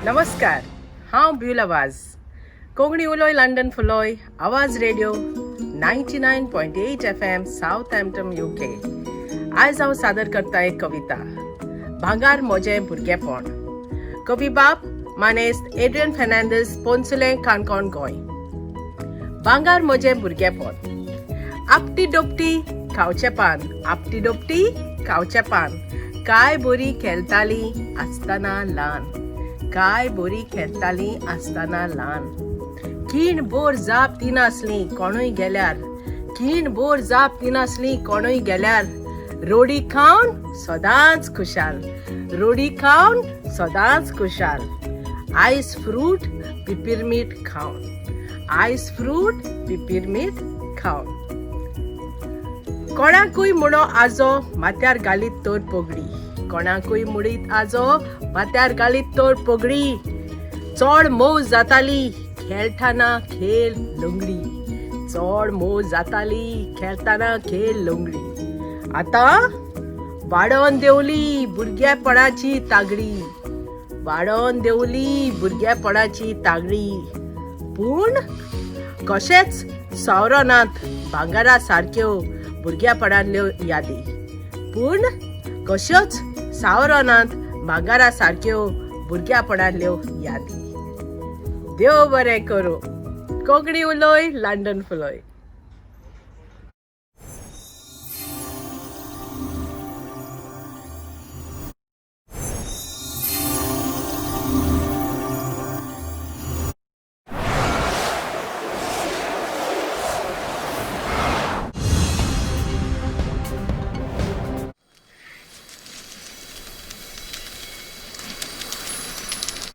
नमस्कार, हांव ब्युला वाज. कोंकणी उलोय लंडन फुलोय, आवाज रेडिओ 99.8 FM, Southampton, UK. आयज हांव सादर करता एक कविता, भांगार म्हजें भुरगेपण. कवी बाप मानेस्त एड्रियन फेर्नांदीस, पोन्सुलें, काणकोण, गोंय. भांगार म्हजें भुरगेपण. आपटी डोपटी खावचें पान, आपटी डोपटी खावचें पान, काय बरी खेळटालीं आसतना ल्हान, काय बरी खेळटालीं आसतना ल्हान. खीण भोर जाप दिनासलीं कोणूय गेल्यार, खीण भोर जाप दिनासलीं कोणूय गेल्यार. रोडी खावन सदांच खुशाल, रोडी खावन सदांच खुशाल, आयस फ्रूट पिपरमीट खावन, आयस फ्रूट पिपरमीट खावन. कोणाकूय म्हणो आजो माथ्यार घालीत तर पगडी, कोणाकूय म्हणीत आजो माथ्यार घालीत तर पगडी. चड मोव जाताली खेळटाना खेळ लंगडी, चड मोव जाताली खेळटाना खेळ लंगडी. आतां वाडोवन देंवली भुरगेपणाची तागडी, वाडोवन देंवली भुरगेपणाची तागडी. पूण कशेंच सावरनात भांगरा सारक्यो भुरगेपणांतल्यो यादी, पूण कश्योच सावरनात भांगरा सारक्यो भुरगेपणांतल्यो यादी. देव बरें करूं. कोंकणी उलोय, लंडन फुलोय.